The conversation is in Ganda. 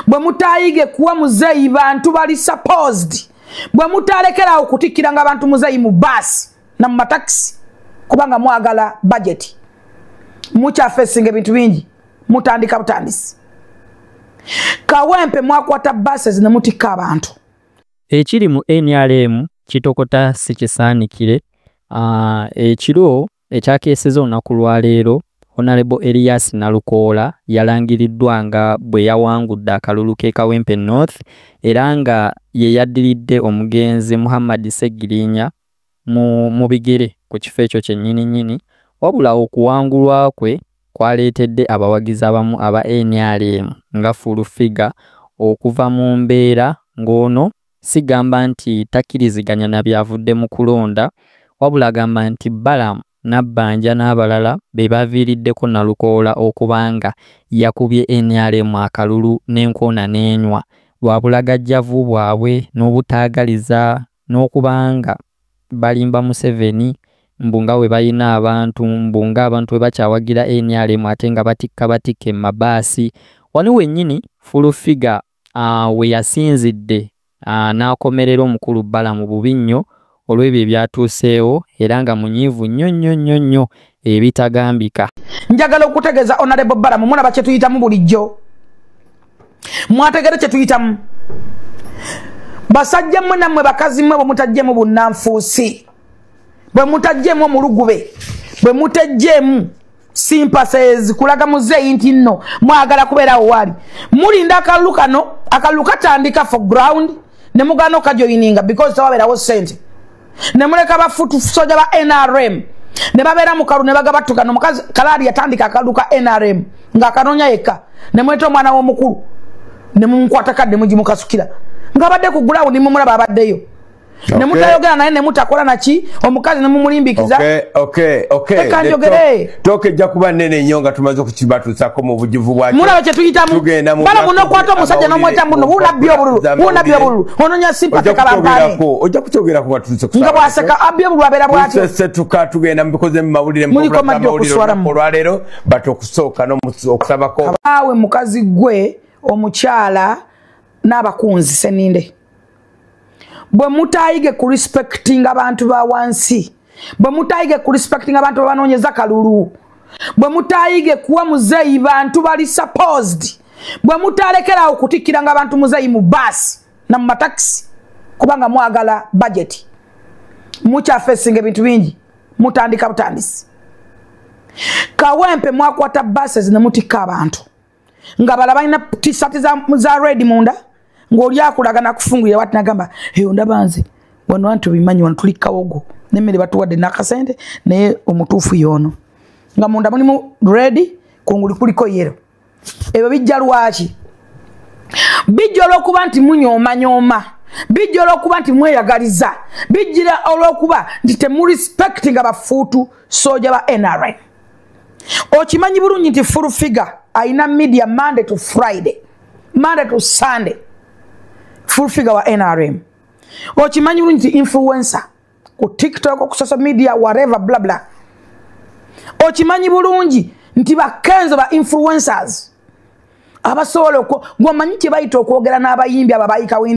Bwe mutayige kuwa muzeeyi bantu bali supposed, bwe mutalekerawo kutikkiranga abantu muzeeyi mu baasi na mu matakisi kubanga mwagala budget, mukyafesinga ebintu bingi, mutandika butandisi. Kawempe mwakwata buses ne mutikka abantu. Ekiri mu NRM kitokota si kisaanikire. Ekiro ekyakeeseza olunaku lwaleero, Honorable Elias Nalukoola yalangiriddwa nga bwe yawangudde akalulu k'e Kawempe North, era nga ye yaddiridde omugenzi Muhammad Ssegirinya mu bigere ku kifo ekyo kyennyini nnyini. Wabula okuwangulwa kwe kwaleetedde abawagizi abamu aba NRM nga Full Figure okuva mu mbeera ng'ono sigamba nti takkiriziganya na byavudde mu kulonda, wabula agamba nti Balaam Nabbanja n'abalala be baviiriddeko Nalukoola okubanga yakubye NRM akalulu n'enkoona n'enywa lwa bulagajjavu bwabwe n'obutaagaliza n'okubanga balimba Museveni mbu nga we balina abantu, mbu nga abantu we bakyawagira NRM ate nga batikka batikke mu mabaasi. Wano wennyini Full Figure we yasinzidde n'akomerera omukulu Balaam bubi nnyo olw'ebyo ebyatuuseewo, era nga munyiivu nnyo nnyo nnyo nnyo ebitagambika. Njagala okutegeeza Honorable Balaam, mulaba kye tuyitamu bulijjo, mwategere kye tuyitamu. Basajja mmwe nammwe bakazi mmwe bwe mutajjemu bunnanfuusi, bwe mutajjemu omulugube, bwe mutajjemu sympathies kulaga muzeeyi nti nno mwagala kubeerawo waali. Mulinda akalulu kano, akalulu katandika for ground ne mugaana okajoyininga because tewabeerawo ssente, ne muleka bafutu soja ba NRM ne babeera mu kalulu ne bagabatuka. Omukazi Kalaali yatandika akalulu ka NRM ng'akanoonya yekka, ne mweta omwana w'omukulu ne mumukwata kadde mugimukasukira ng'abadde ku ground, mumulaba abaddeyo ne mutayogera naye ne mutakola naki, omukazi ne mumulimbikiza. Leka njogere. Tooka ejja kuba nnene nnyo nga tumaze okukibatuusako mu bugivu bwakyo. Mulaba kye tuyitamu. Tugenda mu Balaam n'okwata omusajja n'omweta mbuno wunabbye obululu, wunabbye obululu, onoonya sympathy kabampaane. Ojja kutyogerako nga tutuuse ku Nga bw'aseka abbye obululu abeera bw'atyo. Tusetuka tugenda mu bikoze mu mawulire mu Muliko program maddi amawulire okuswalamu. olunaku olwaleero, but okusooka okusabako. Awe mukazi gwe omukyala n'abakunzi seninde, bwe mutayige ku respecting abantu ba wansi, bwe mutayige ku respecting abantu babanoonyeza kalulu, bwe mutayige kuwa muzeeyi bantu bali supposed, bwe mutalekerawo kutikkiranga abantu muzeeyi mu baasi na mu matakisi kubanga mwagala budget, mukyafesinga ebintu bingi, mutandika butandisi. Kawempe mwakwata buses ne mutikka abantu nga bala balina t-shirt za red munda, ng'oli akulaga nakufungulira wati nagamba eyo ndaba nze wano anti obimanyi wano tuli Kawogo n'emmere batuwadde n'akasente, naye omutuufu y'ono nga munda mulimu red, kungulu kuliko yellow. Ebyo bijja lwaki? Bijja olw'okuba nti munyoomanyooma, bijja olw'okuba nti mweyagaliza, bijjira olw'okuba nti temurespectinga bafuutu soja ba NRM. Okimanyi bulungi nti Full Figure ayina media Monday to Friday, Monday to Sunday, Full Figure wa NRM. Okimanyi bulungi nti influencer ku TikTok, ku social media, whatever bla bla. Okimanyi bulungi nti bakenzo ba influencers abasobola gwomanyi kye bayita okwogera n'abayimbi abo abayikawo.